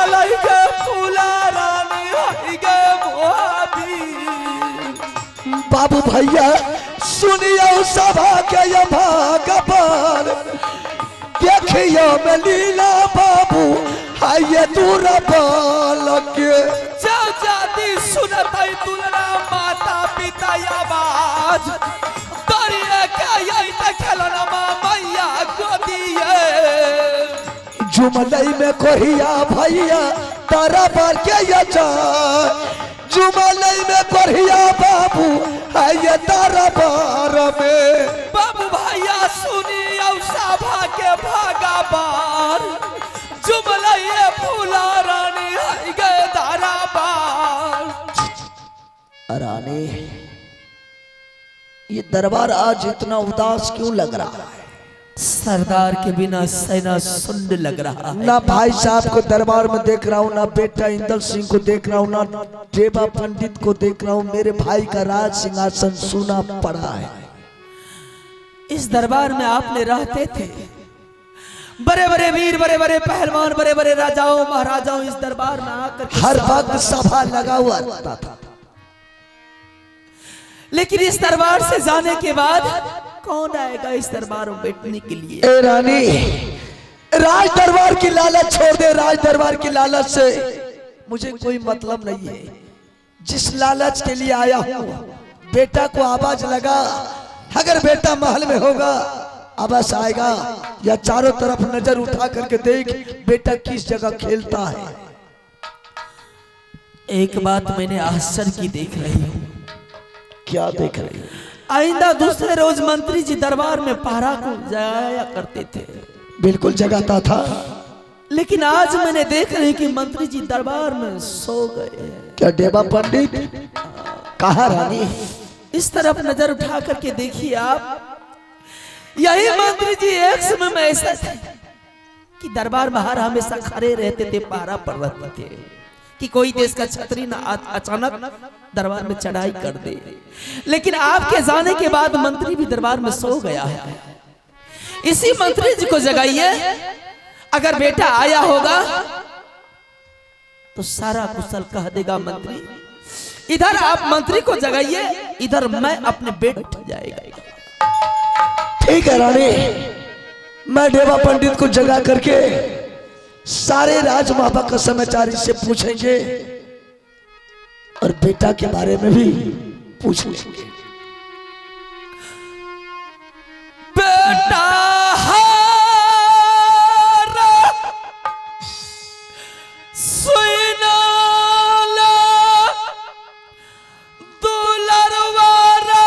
चलई गे फूला रानी हई गे भाभी। बाबू भैया सुनियो सभा के ये भगवान, देखियो में लीला बाबू हाय दूर बालक। जाति सुनतई तुलना माता पिता आवाज दरिया के यही त खेलना मैया गोदिए। जुमलई में कोहिया भैया तारा बार के यचा, जुमलई में कोहिया बाबू हाय तारा बार में। बाबू भैया सुनी सभा के भागा बार, जुमलई फूला रानी हई गए धारा बार। रानी, ये दरबार आज इतना उदास क्यों लग रहा है? सरदार के बिना सेना शून्य लग रहा है। ना भाई साहब को दरबार में देख रहा हूँ, ना बेटा इंदल सिंह को देख रहा हूँ, ना देवा पंडित को देख रहा हूँ। मेरे भाई का राज सिंहासन सूना पड़ा है। इस दरबार में आपने रहते थे, बड़े बड़े वीर, बड़े बड़े पहलवान, बड़े बड़े राजाओं महाराजाओं इस दरबार में आकर के हर वक्त सभा लगा हुआ रहता था। लेकिन इस दरबार से जाने के बाद कौन आएगा इस दरबार में बैठने के लिए? ए रानी, राज दरबार की लालच छोड़ दे। राज दरबार की लालच से मुझे कोई मतलब नहीं है। जिस लालच के लिए आया हूं, बेटा को आवाज लगा, अगर बेटा महल में होगा आवाज आएगा, या चारों तरफ नजर उठा करके देख बेटा किस जगह खेलता है। एक बात मैंने आश्चर्य की देख रही हूँ। क्या देख रही है? आइंदा दूसरे रोज मंत्री जी दरबार में पहरा को जगाया करते थे। बिल्कुल जगाता था। लेकिन आज मैंने देख रही कि मंत्री जी दरबार में सो गए। क्या देवा पंडित कहा रानी? इस तरफ नजर उठा करके देखिए आप, यही मंत्री जी एक समय में ऐसा थे कि दरबार में हर हमेशा खड़े रहते थे, पहरा पर रहते थे कि कोई देश का छत्री ना अचानक दरबार में चढ़ाई कर दे। लेकिन आपके जाने के बाद मंत्री भी दरबार में सो गया है। इसी मंत्री जी को जगाइए, अगर बेटा आया होगा तो सारा कुशल कह देगा मंत्री। इधर आप मंत्री को जगाइए, इधर मैं अपने बेट जाएगा। ठीक है रानी, मैं देवा पंडित को जगा करके सारे राजमाता का समाचार इससे पूछेंगे और बेटा के बारे में भी पूछ लेंगे। बेटा हार सुनाला दुलरवारा।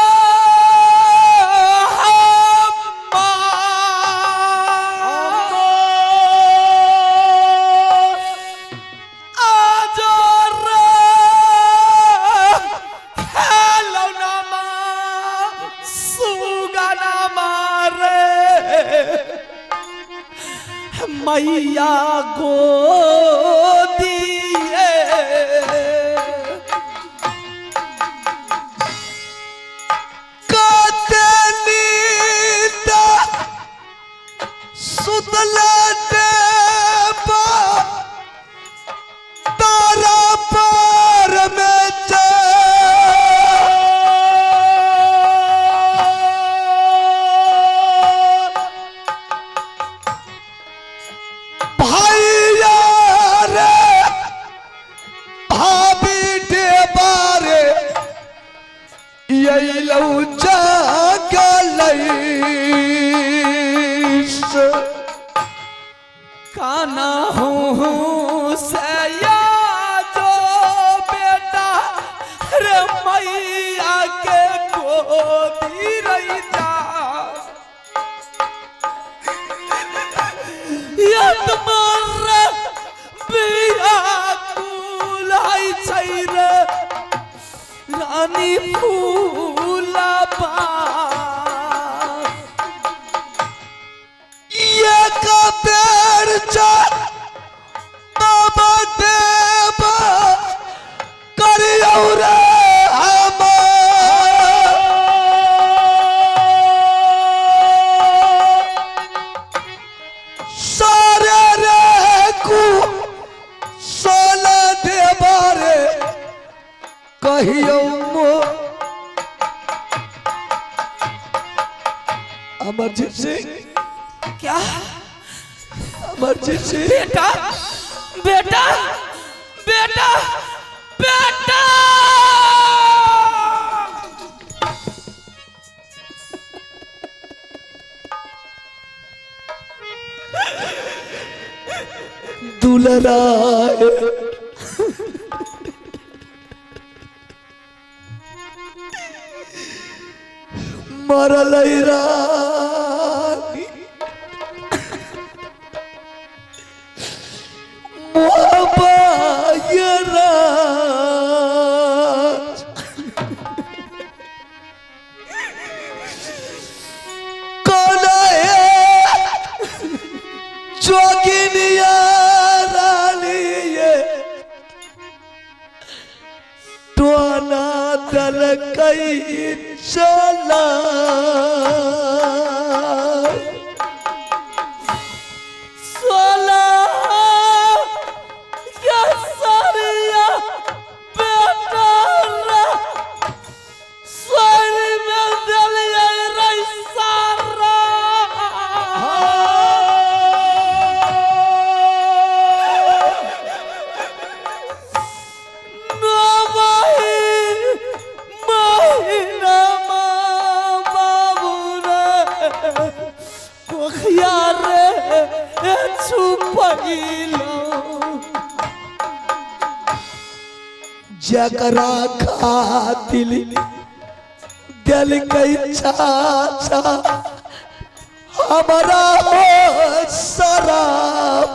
आज खेलौना सुगना मारे मैया गोदिए। कते नींद सुतला देवा तारा पार में। भैया रे भाभी देवा रे यही लौ जागलैस। काना हूँ सया जो बेटा रे मैया के गोदी रही जा। या तुम्हारा बियाकुल है छै रे रानी फूला बा। ये का पेड़ चा कहियो मो अमरजीत सिंह। क्या? अमरजीत सिंह। बेटा, बेटा, बेटा, बेटा! दुलराय मरल रानी मोहब्बत राज कौन है जोगिनिया रानी ये टोना दल कई चला। 16 क्या सारिया बेटा रे, सर में दलिया रे सारा। नौ महीना बाबू रे कोखिया रे छुपैलो। जकरा खातिल दिल कई चाचा हमारा हो शराब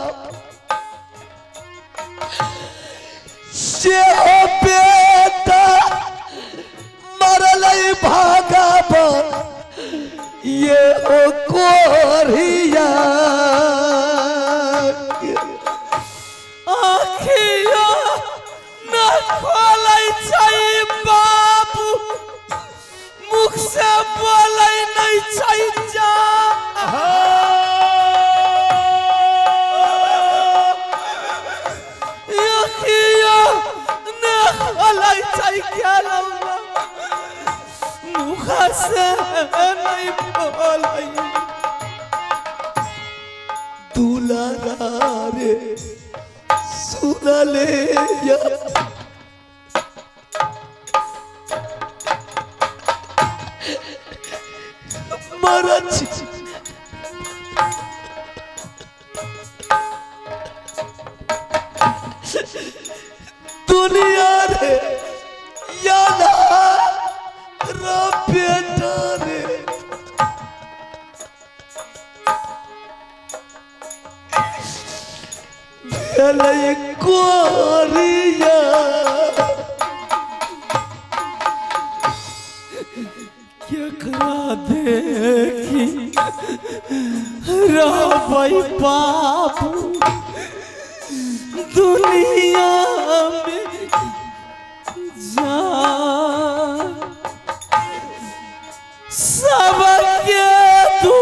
से हो बेटा मरल भागा पर ये हो कोरिया। आखिया न खोलै छै बाबू, मुख से बोलै नहीं छै जा। आखिया न खोलै छै गेलौ, मुख से नहीं बोलै। दुलारा रे सुनले या मरच दुनिया रे या ना रो बेटा रे भेलै कोरिया। केकरा देखी रहबै बाबू दुनिया में जा, सबके तू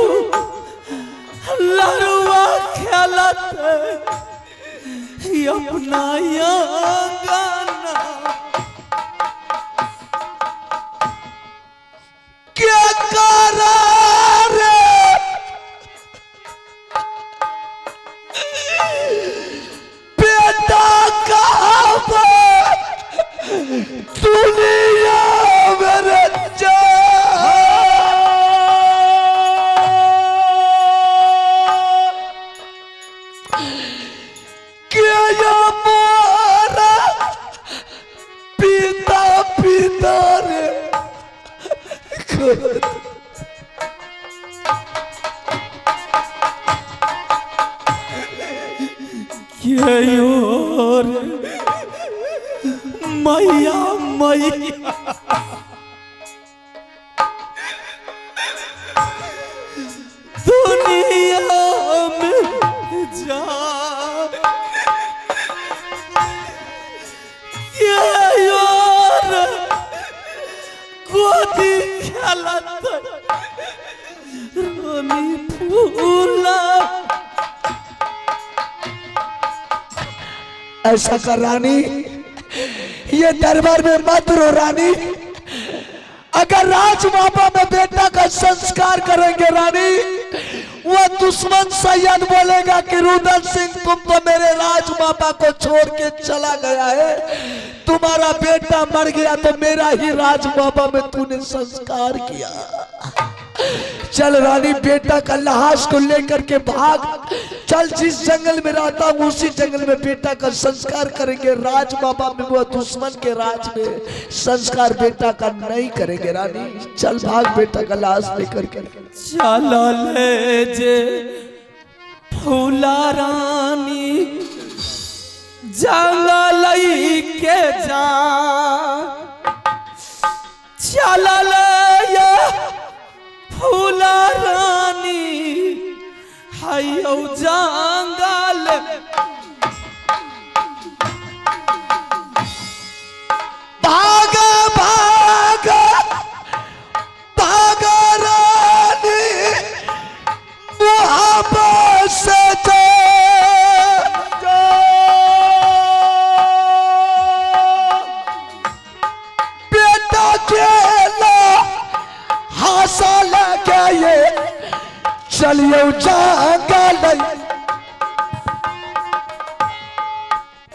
लड़ुआ खेलत अपना गाना। क्या करा रे बेटा कहाँ दुनिया मेरे जा क्या या मारा पिता पिता रे। के रे मैया मैया, दुनिया में जा के रे गोदी खेलत रोनी फूला। ऐसा कर रानी, ये दरबार में मत रो रानी। अगर राजमापा में बेटा का संस्कार करेंगे रानी, वह दुश्मन सैयद बोलेगा कि रुदल सिंह तुम तो मेरे राजमापा को छोड़ के चला गया है, तुम्हारा बेटा मर गया तो मेरा ही राजमापा में तूने संस्कार किया। चल रानी, बेटा का लाश को लेकर के भाग चल, जिस जंगल में रहता हूं उसी जंगल में बेटा का संस्कार करेंगे। राज बाबा में वो दुश्मन के राज में संस्कार बेटा का नहीं करेंगे। रानी चल भाग बेटा का लाश लेकर के। चलल जे फूला रानी जंगल के जा, चलल ये फूला रानी हयो जंगल। भाग भाग भाग रानी मोहब्बत से जा, बेटा केला हासा लगे ये चलियो जंगल।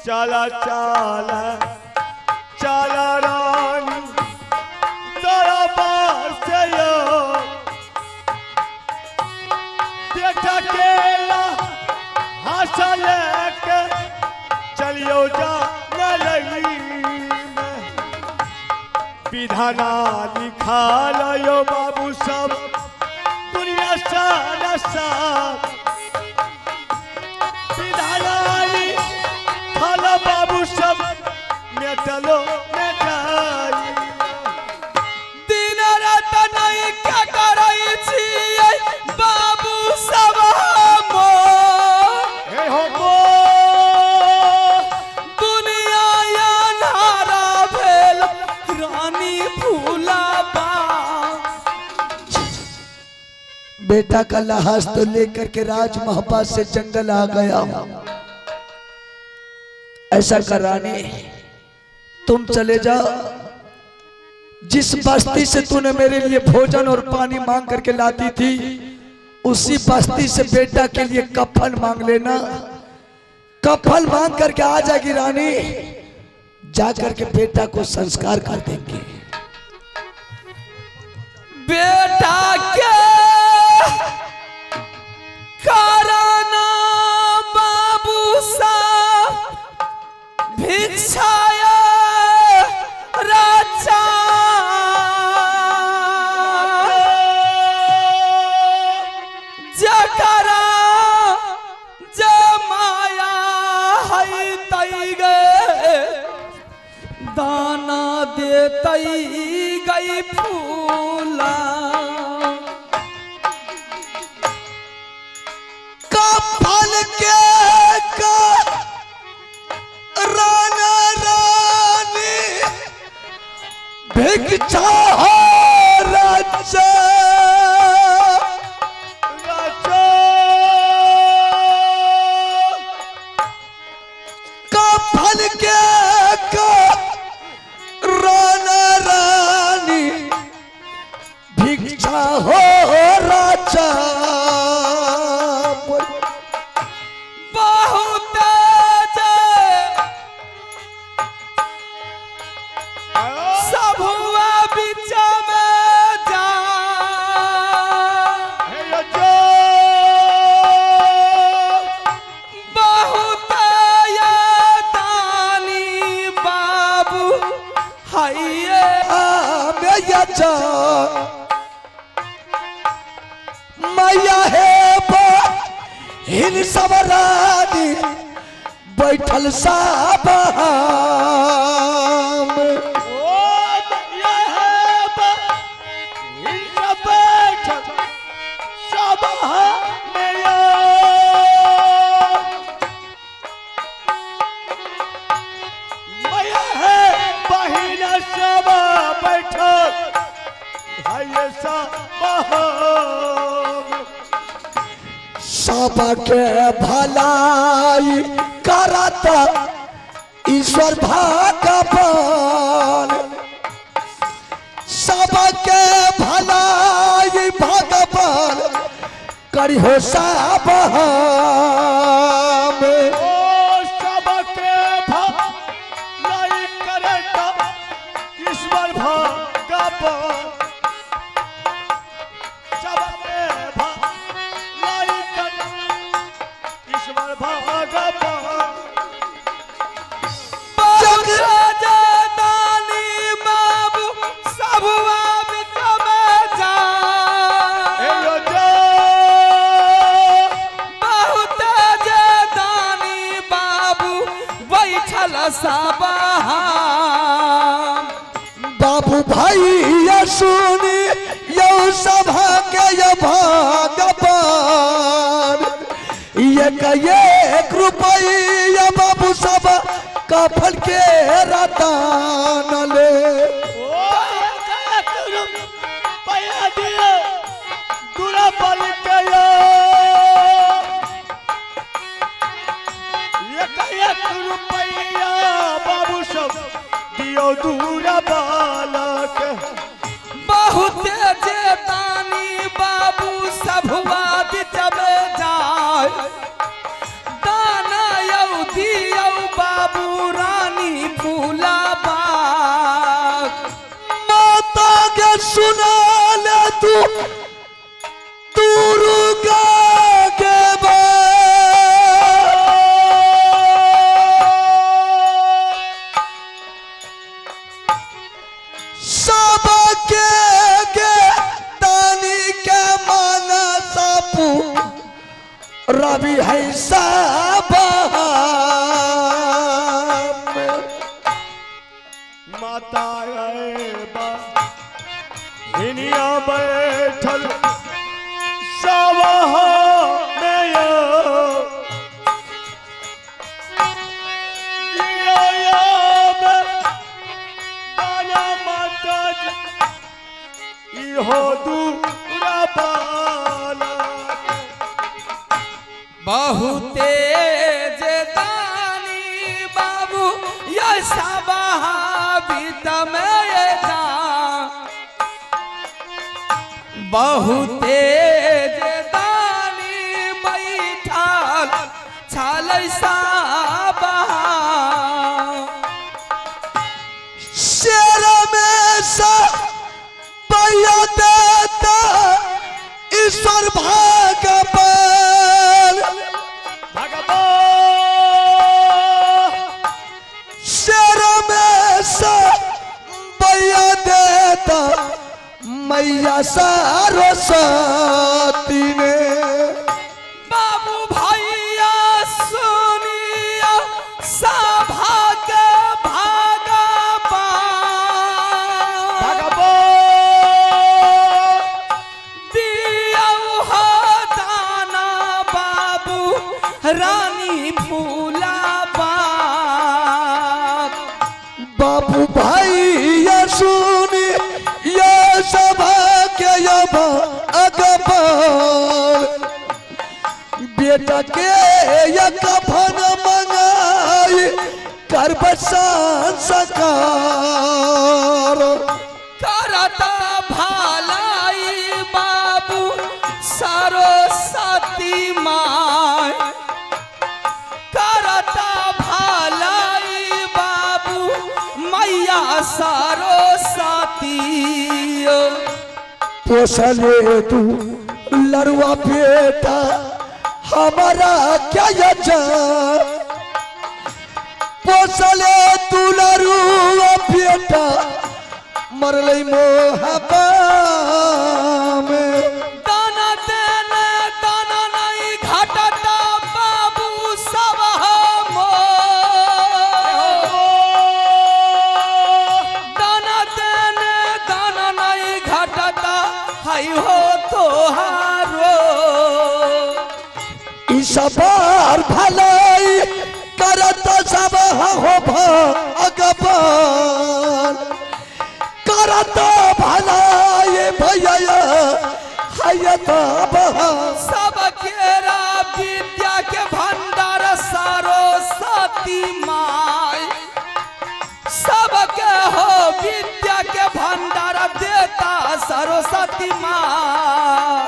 चला चला चला रानी तोरा पास यो बेटा केला हासा लेके चलियो जा लगी में। विधाना लिखा लयो बाबू सब दुनिया सारा सब विधाना लिखा बाबू सब मेटलो मेटाई। दिन रात नहीं क्या करै छियै बाबू सब मोर। हे हो गो दुनिया अन्हारा भेल रानी फूला। बेटा का लहाज तो लेकर के राजमहबा से जंगल आ गया हूं। ऐसा कर रानी, तुम चले जाओ, जिस बस्ती से तूने मेरे लिए भोजन और पानी मांग करके लाती थी, उसी बस्ती से बेटा के लिए कफन मांग लेना। कफन मांग करके आ जाएगी रानी, जाकर के बेटा को संस्कार कर देंगे। बेटा के कराना बाबू साहब भिक्षाया राजा, जकरा जमाया है तई गे दाना देतई गई फूला। कफन के का राना रानी भिक्षा हो राजा, राजा कफन के का राना रानी भिक्षा हो राजा। बहुत जे सब हुआ बीच में जा, हे राजा बहुत ये दानी बाबू हाइये। मैया हे हिन सब रानी बैठल साब हम। ओ ये है बैठल सब मेरा मैया है बहिन सब बैठल भाई सब सबके भलाई करत ईश्वर भगवान। करी हो सब हम। ओ सबके भलाई करता ईश्वर भगवान, सबके भलाई कर ईश्वर भगवान। बहुत दानी बाबू सबवा बिच में जा। ए यो जो बहुत जे दानी बाबू बैठल सब हम। बाबू भैया सुनी यौ सभा के ये भगवान, एक एक रुपया बाबू सब कफल के रतन ले। ओ एक रुपया दियो दूरा बल के यो, एक एक रुपया बाबू सब दियो दूरा बालक। बहुत जे दानी बाबू सबवा बिच में जाय, दाना यौ दियौ बाबू रानी फूला बाग। माता के सुना ले तू दुर्गा के बाप। सबके के दानी के मन सपू रवि है सब। माता बा हिनिया बैठल सब में यो। यो यो में दाना माता जी इहो दूरा बालक। बहुते जे दानी बाबू ये सब बीत में जा, बहुते जे दानी बैठल छल सब। शेर में सब देता ईश्वर भगवान, भगवान। शेर में सब देता मैया सरस्वती ने। बाबू भैया सुनिया सभा के भगवान। भगवान। दियौ हो दाना बाबू रानी फूला बाग। बाबू भैया सुनी ये सभा के ये भगवान, बेटा के ये कफन मंगाई कर संस्कार। करता भलाई बाबू सरस्वती माय, करता भलाई बाबू मैया सरस्वती। पोसले तू लड़ुआ बेटा हमारा क्या ये जान, पोसले तू लड़ुआ बेटा मरले मोहब्बत में। दाना देने दाना नहीं घटता बाबू सब मोर। दाना देने दाना नहीं घटता हाय हो तोहारो। इस बार भलाई करत सब हो भगवान, करत भलाई भैया हयत सब केरा विद्या के भंडार सरस्वती माय, सबके हो विद्या के भंडार देता सरस्वती माँ।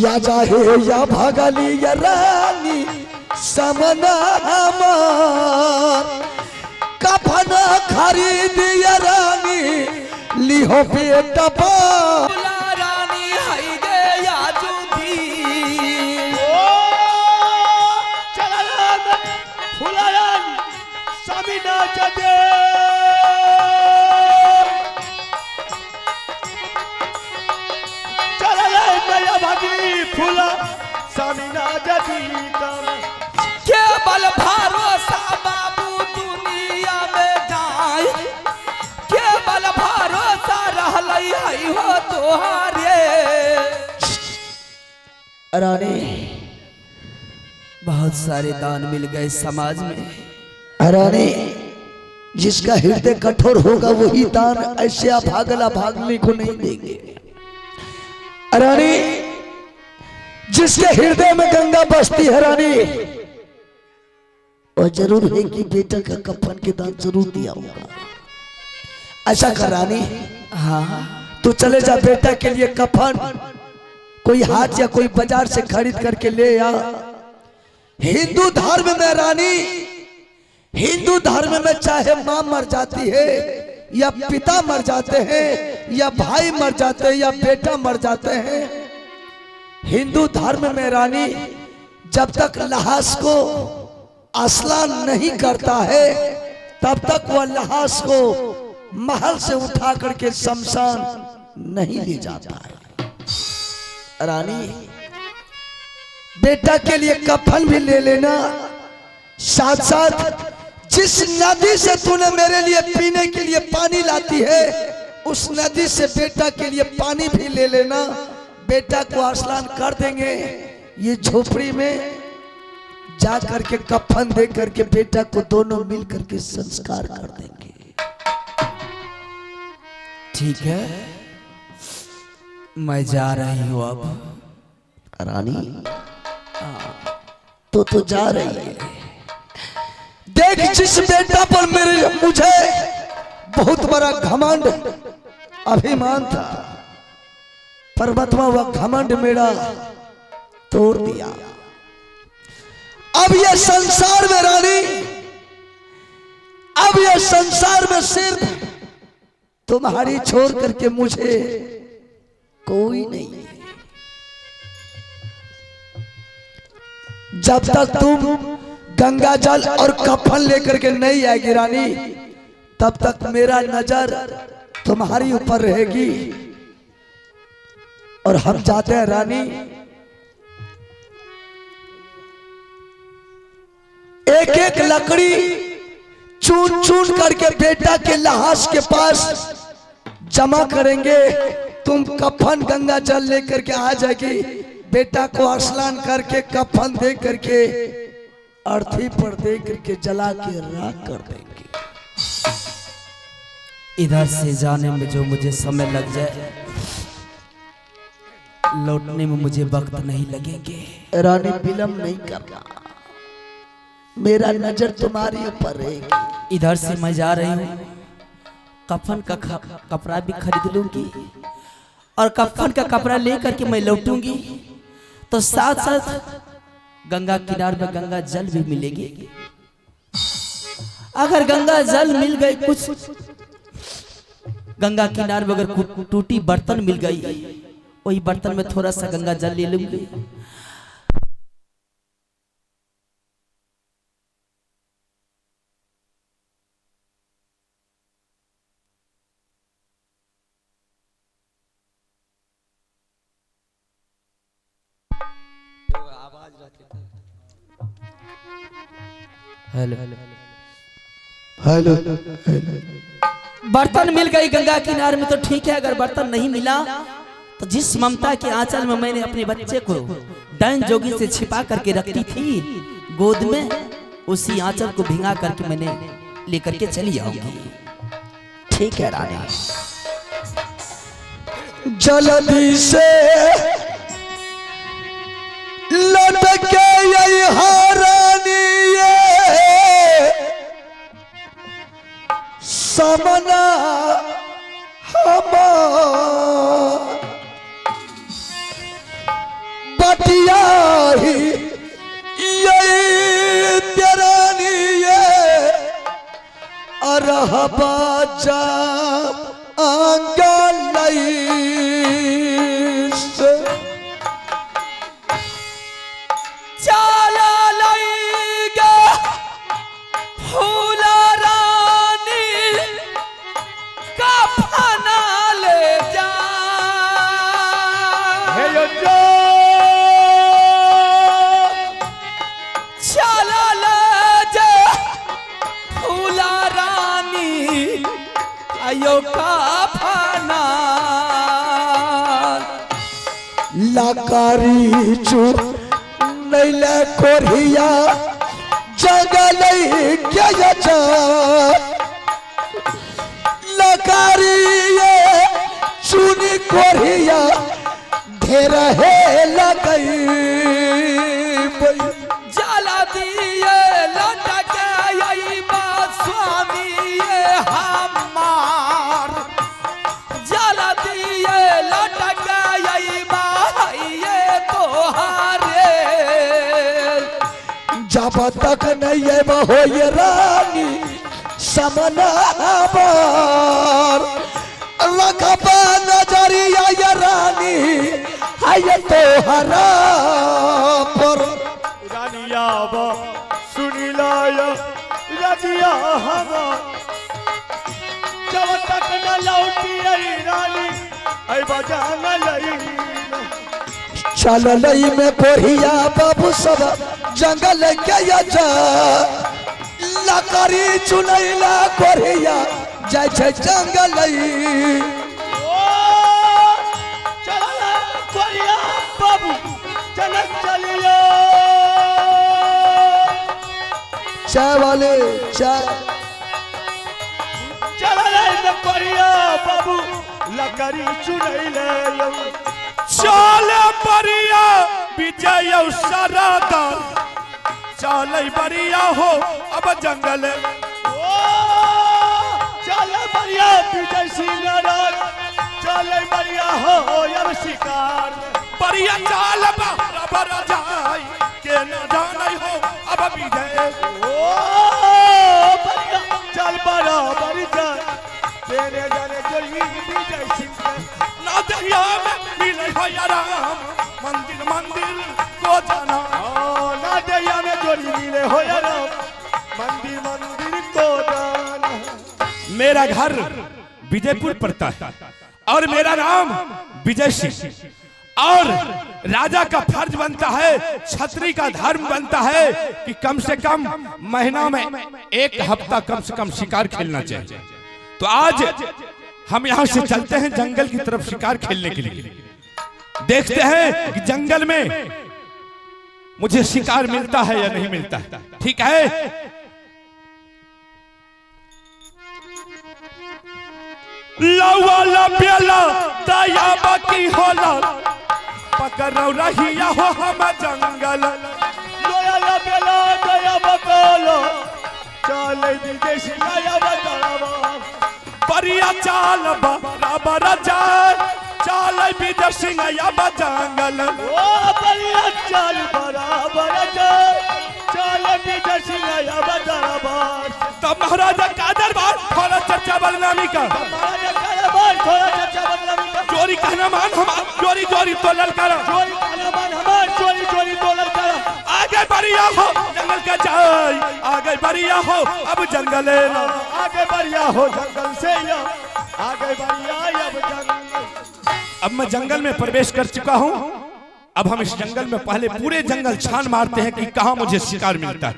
या जाहे या भागली या रानी समना हमार कफन खरीद या रानी लिहो बेटा बा। रानी हई गे याजुदी ओ चलल फुलायन स्वामी नाच दे चलल नया भगनी फुला स्वामी नाच दी कम केवल भरोसा बाबू दुनिया में जाए, केवल भरोसा रहलै हई हो तोहारे। रानी बहुत सारे दान मिल गए समाज में। रानी जिसका हृदय कठोर होगा वही दान ऐसे अभागला भागने को नहीं देंगे। रानी जिसके हृदय में गंगा बसती है रानी, वह जरूर है कि बेटा का कफन के दान जरूर दिया होगा। ऐसा कर रानी, हाँ तू चले जा बेटा के लिए कफन कोई हाथ या कोई बाजार से खरीद करके ले आ। हिंदू धर्म में रानी, हिंदू धर्म में चाहे माँ मर जाती है या पिता मर जाते हैं या भाई मर जाते हैं या बेटा मर जाते हैं, हिंदू धर्म में रानी जब तक लहास को स्नान नहीं करता है तब तक वह लहास को महल से उठा करके शमशान नहीं ले जाता है। रानी बेटा के लिए कफन भी ले लेना, साथ साथ जिस नदी से तूने मेरे लिए पीने के लिए पानी लाती है उस नदी से बेटा के लिए पानी भी ले लेना। बेटा को स्नान कर देंगे, ये झोपड़ी में जा करके कफन दे करके बेटा को दोनों मिल करके संस्कार कर देंगे। ठीक है, मैं जा रही हूँ अब। रानी तो जा रही है। देख जिस बेटा पर मेरे मुझे बहुत बड़ा घमंड अभिमान था, परमात्मा वह घमंड मेरा तोड़ दिया। अब यह संसार में रानी, अब यह संसार में सिर्फ तुम्हारी छोड़ करके मुझे कोई नहीं है। जब तक तुम गंगा जल और कफन लेकर के नहीं आएगी रानी, तब तक मेरा नजर तुम्हारी ऊपर रहेगी। और हम जाते हैं रानी, एक एक लकड़ी चुन चुन करके बेटा के लहास के पास जमा करेंगे। तुम कफन गंगा जल लेकर के आ जाएगी, बेटा को स्नान करके कफन दे करके अर्थी पर दे करके जला के राख कर देंगे। इधर से जाने में जो मुझे समय लग जाए, लौटने में मुझे वक्त नहीं लगेंगे। रानी विलंब नहीं करना, मेरा नजर तुम्हारी ऊपर रहेगी। इधर से मैं जा रही हूँ, कफन का कपड़ा भी खरीद लूंगी और कफन का कपड़ा लेकर के मैं लौटूंगी तो साथ साथ गंगा किनारे में गंगा जल भी मिलेगी। अगर गंगा जल मिल गई, कुछ गंगा किनारे में अगर टूटी बर्तन मिल गई, वही बर्तन में थोड़ा सा गंगा जल ले लूंगी। हेलो हेलो, बर्तन मिल गई गंगा किनारे में तो ठीक है, अगर बर्तन नहीं मिला तो जिस ममता के आंचल में मैंने अपने बच्चे को डैन जोगी से छिपा करके रखती थी गोद में, उसी आंचल को भिंगा करके मैंने लेकर के चली आऊंगी। ठीक है रानी। जल्दी से लटके यही रानी ये समना हमार रहबा जा अंगलई से। चला लईगा फूला रानी कफना ले जा। हे यो जो चला ले जा फूला रानी आयो कफना। लकारी चू नैला कोरिया जंगल के जा लकारी ये चुनी कोरिया ढेर है लगई। जला दिए लटक आई बा स्वामी ये हमार। जला दिए लटक आई बा ये तोहारे। जब तक नहीं अब हो ये रानी समनाबर रखबा नजरिया ये रानी हाय तोहरा पर। रानिया बा सुनिलाय रजिया हवा जब तक न लौटी आई रानी आई बजान लई। चललई में कोरिया बाबू सब जंगल के जा लकड़ी चुनैला कोरिया जाइ छै जंगल। ओ चल कोरिया बाबू चल चलियो। चाय वाले चाय। चल कोरिया बाबू लकड़ी चुनैले। चल बरिया विजय सरदार चल बरिया हो अब जंगल। ओ चल बरिया विजय सिंह राज चल बरिया हो अब शिकार। बरिया चाल बराबर जाई के न जानै हो अब विजय। ओ बरिया चल बराबर जाए तेरे जाने जोड़ी विजय सिंह। ना दरिया में मिले हो राम मंदिर मंदिर को जाना। ओ ना दरिया में जोड़ी मिले हो राम मंदिर मंदिर को जाना। मेरा घर विजयपुर पड़ता है और मेरा नाम विजय सिंह। और राजा का फर्ज बनता है, छत्री का धर्म बनता है कि कम से कम महीना में एक हफ्ता कम से कम शिकार खेलना चाहिए। तो आज हम यहाँ से चलते हैं जंगल की तरफ शिकार खेलने के लिए। देखते हैं कि जंगल में मुझे शिकार मिलता है या नहीं मिलता है। ठीक है। लौला बेला दया बाकी होला पकड़ो रहिया हो हम जंगल। लोया ला बेला दया बकालो चल विजय सिंह या बतावा। बरिया चाल बराबर जाए चाल विजय सिंह या जंगल। ओ बरिया चल बराबर जाए चल विजय सिंह या बतावा। तब महाराजा का दरबार थोड़ा चर्चा बदनामी का। महाराजा का दरबार थोड़ा चर्चा बदनामी का। चोरी कहना मान हमार चोरी चोरी तो ललकारा। चोरी कहना मान हमार चोरी चोरी तो ललकारा। आगे बढ़िया हो जंगल का जाए आगे बढ़िया हो अब जंगल। आगे बढ़िया हो जंगल से या आगे बढ़िया अब जंगल। अब मैं जंगल में प्रवेश कर चुका हूँ। अब हम इस जंगल में पहले पूरे जंगल छान मारते हैं कि कहाँ मुझे शिकार मिलता है।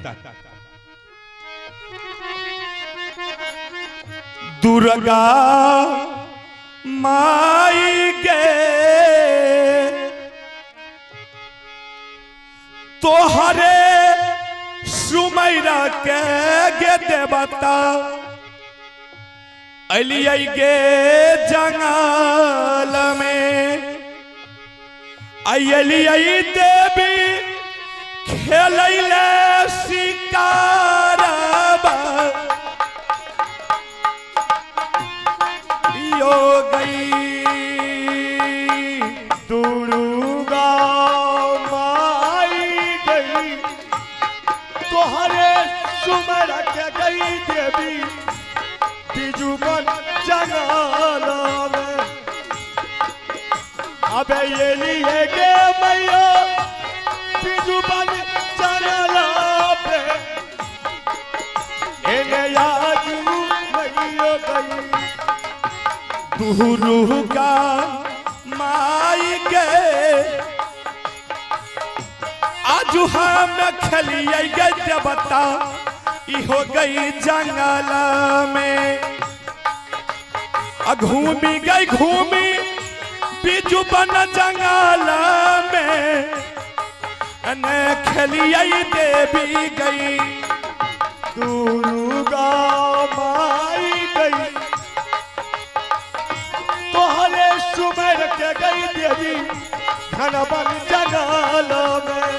दुर्गा माई गे तोहरे सुमैरा के गे देवता अलियै गे जंगल में अलियै देवी खेलैले शिकारबा यो गई। दुर्गा माई गई तोहरे सुमर के गई देवी बीजू बन जंगल में। अबे ये लिए गे मैया बीजू बन जंगल पे एने याजू मैयो गई। दुर्गा माई के आज हम खेलिए गे देवता ई हो गई जंगल में। आ घूमी गई घूमी बीजू बन जंगल में ने खेलिए देवी गई। दुर्गा माई गई तोहरे सुमेर के गई देवी घन बन जंगल में।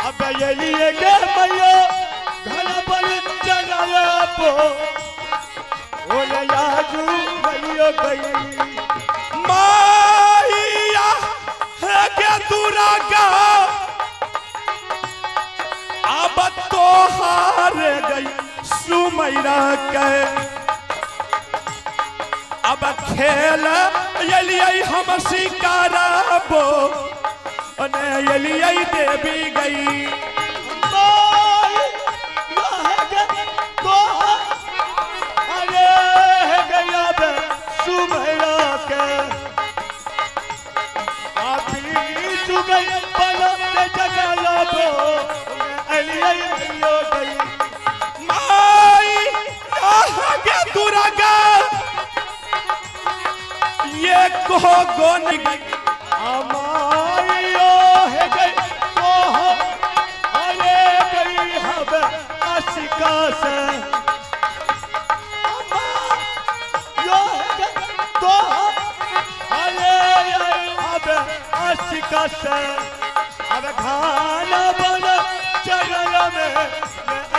अब ये लिए गे मैया घन बन जंगल पो ओले याजू मैयो गई। माइया है के दुर्गा अब तो हार गई सुमैरा के। अब खेल एलियै हम शिकारबो ने एलियै देवी गई। माई रह गे तोहर अरे है गया बे सुमेरा के आपी चुगई बन के जंगल पो एलियै मैयो गई। माई के दुर्गा ये को गोन गई। अमाइयो है गई तोह अरे गई हब आशिका से। अमाइयो है गई तोह अरे हब आशिका से। अब खाना बन जंगल में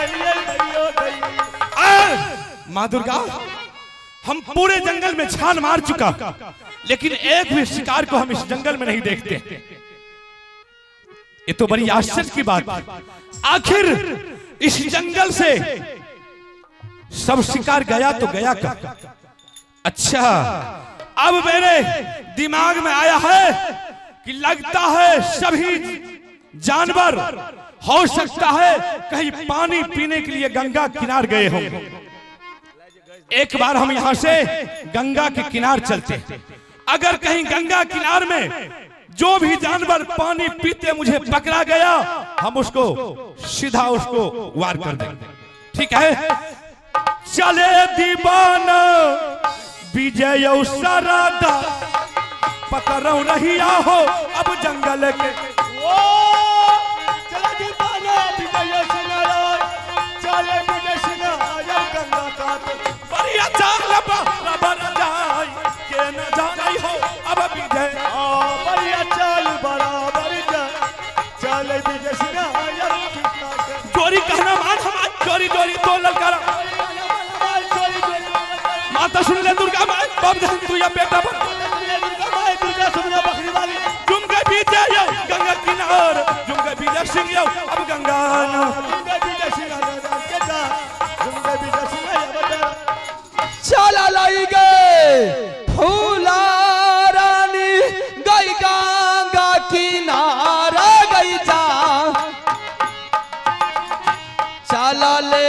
अलिए मैयो गई। माँ दुर्गा हम पूरे जंगल में छान मार चुका लेकिन एक भी शिकार को हम इस जंगल में नहीं देखते। ये तो बड़ी आश्चर्य की बात, आखिर इस जंगल से सब शिकार गया तो गया का। अच्छा अब मेरे दिमाग में आया है कि लगता है सभी जानवर हो सकता है कहीं पानी पीने के लिए गंगा किनार गए होंगे। एक बार हम यहां से गंगा के किनार चलते हैं, अगर कहीं गंगा किनार में जो भी जानवर पानी पीते मुझे पकड़ा गया हम उसको सीधा उसको वार कर देंगे। ठीक है चले दीवाना विजय सरादा पकड़ो रहिया हो अब जंगल के। ओ चला दीवाना विजय सिंह चले विजय सिंह गंगा कात। बढ़िया चाल बराबर जाए के न जाए हो अब विजय। बढ़िया चाल बराबर जाए चले विजय सिंह चोरी कहना मान हम चोरी चोरी तो ललकारा माता सुन ले दुर्गा माँ बाप धन तू या बेटा बन दुर्गा सुमना बकरी वाली जुम के विजय यो गंगा किनार जुम के विजय सिंह यो अब गंगा ना। गंगा विजय सिंह गंगा विजय सिंह चला लाई गए फूला रानी गई गंगा किनारा गई जा चला ले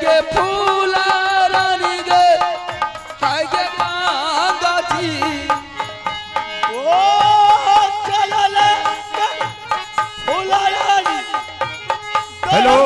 गे फूला रानी गे हाय गे गंगा जी। ओ चला ले फूला रानी हेलो।